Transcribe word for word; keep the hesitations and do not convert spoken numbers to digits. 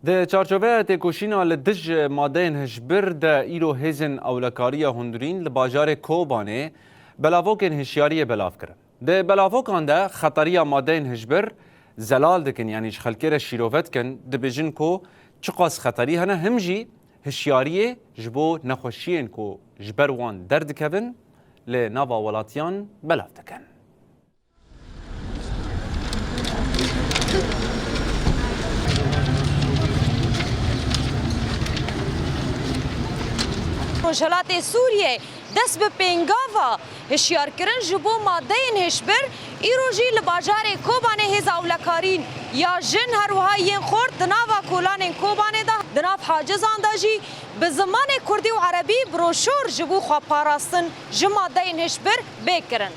Di çarçoveya têkoşîna li dij madeyên hişbir de îro hêzên ewlekariya hundirîn li bajarê Kobanê belavokên hişyariyê belav kirin. Di belavokan de xeteriya madeyên hişbir zelal dikin, yanî ji xelkê re şîrove dikin, dibêjin ku çiqas xeterî hene, him jî hişyariyê ji bo nexweşiyên ku ji ber wan derdikevin li nava welatiyan belav dikin. Rojhilatê Sûriyê dest bi pêngava hişyarkirin ji bo madeyên hişbir, îro jî li bajarê Kobanê hêza ewlekarîn ya jin her wiha yên xort di nava kolanên Kobanê de, di nav hacizan de jî bi zimanê kurdî û erebî broşor ji bo xwe parastin ji madeyên hişbir bê kirin.